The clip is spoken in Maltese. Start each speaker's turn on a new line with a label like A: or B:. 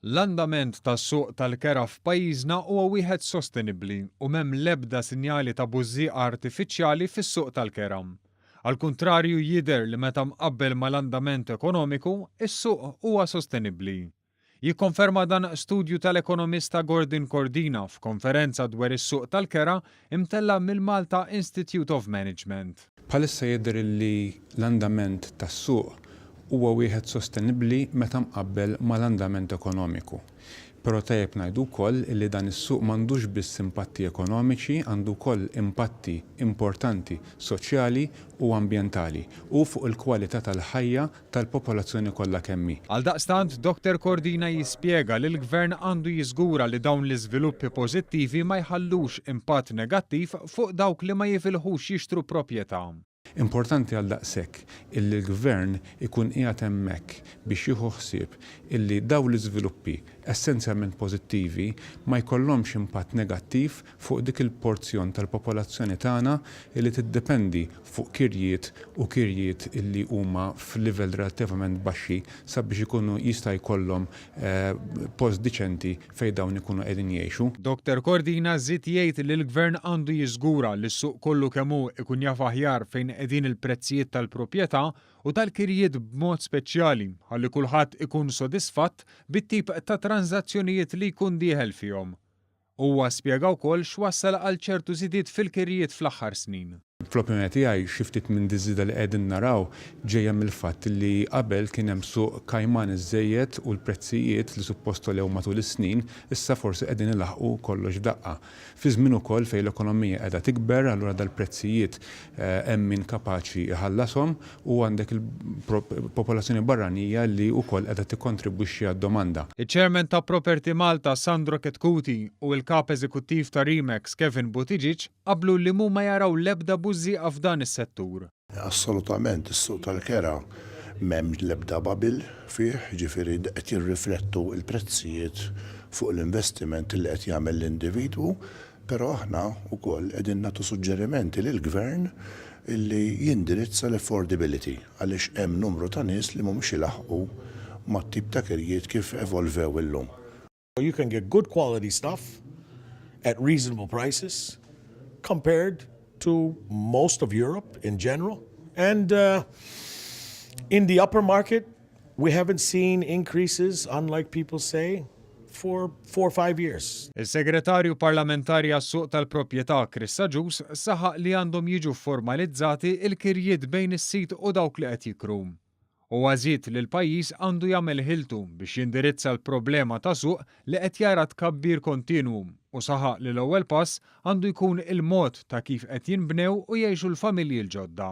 A: L-andament tas-suq tal-kera f'pajjiżna huwa wieħed sostenibbli u m'hemm l-ebda sinjali ta' bużżieqa artifiċjali fis-suq tal-kera. Għall-kuntrarju jidher li meta mqabbel mal-andament ekonomiku, is-suq huwa sostenibbli. Jikkonferma dan studju tal-ekonomista Gordon Cordina f'konferenza dwar is-suq tal-kera imtella' mill-Malta Institute of Management.
B: Bħalissa jidher li l-andament tas-suq huwa wieħed sostenibbli meta mqabbel mal-andament ekonomiku. Però tajjeb ngħidu wkoll li dan is-suq m'għandux biss impatti ekonomiċi, għandu wkoll impatti importanti soċjali u ambjentali u fuq il-kwalità tal-ħajja tal-popolazzjoni kollha kemm hi.
A: Għaldaqstant, Doctor Cordina jispjega li l-Gvern għandu jiżgura li dawn l-iżviluppi pożittivi ma jħallux impatt negattiv fuq dawk li ma jifilħux jixtru proprjetà.
B: Importanti għaldaqshekk illi l-Gvern ikun qiegħed hemmhekk biex jieħu ħsieb illi dawn l-iżviluppi essenzjalment pożittivi ma jkollhomx impatt negattiv fuq dik il-porzjon tal-popolazzjoni tagħna illi tiddependi fuq kirjiet u kirjiet illi huma f'livell relattivament baxxi sabiex ikunu jista' jkollhom post diċenti fejn dawn ikunu qegħdin jgħixu.
A: Doctor Cordina żied jgħid li l-Gvern għandu jiżgura li s-suq kollu kemm hu ikun jaf aħjar fejn qegħdin il-prezzijiet tal-proprjetà u tal-kirjiet b'mod speċjali ħalli kulħadd ikun sodisfatt bit-tip ta' tranżazzjonijiet li jkun dieħel fihom. Huwa spjega wkoll x'wassal għal ċertu żidiet fil-kirjiet fl-aħħar snin.
B: Fl-opinjoni tiegħi, xi ftit minn diż-żieda li qegħdin naraw ġejja mill-fatt li qabel kien hemm suq kajman iżżejjed u l-prezzijiet li suppost għolew matul is-snin issa forsi qegħdin ilaħħqu kollox f'daqqa. Fi żmien ukoll fejn l-ekonomija qiegħda tikber allura dal-prezzijiet hemm min kapaċi jħallashom u għandek il-popolazzjoni barranija li wkoll qiegħda tikkontribwixxi għad-domanda.
A: Iċ-Chairman ta' Property Malta Sandro Chetcuti u l-Kap Eżekuttiv ta' Remax Kevin Buttigieg qablu li mhuma jaraw l-ebda bużżieqa f'dan is-settur.
C: Assolutament, is-suq tal-kera m'hemm l-ebda bubble fih, jiġifieri qed jirriflettu l-prezzijiet fuq l-investiment li qed jagħmel l-individwu, però aħna wkoll qegħdin nagħtu suġġerimenti lill-Gvern li jindirizza l-affordability għaliex hemm numru ta' nies li mhumiex ilaħħqu mat-tip ta' kirjiet kif evolvew illum.
D: You can get good quality stuff at reasonable prices compared to most of Europe in general. And in the upper market, we haven't seen increases, unlike people say, for 4 or 5 years.
A: Is-Segretarju Parlamentari għas-Suq tal-Proprjetà Chris Agius saħaq li għandhom jiġu formalizzati il-kirjiet bejn is-sid u dawk li qed jikru. Huwa żied li l-pajjiż għandu jagħmel ħiltu biex jindirizza l-problema ta' suq li qed jara tkabbir kontinwu u saħaq li l-ewwel pass għandu jkun il-mod ta' kif qed jinbnew u jgħixu l-familji l-ġodda.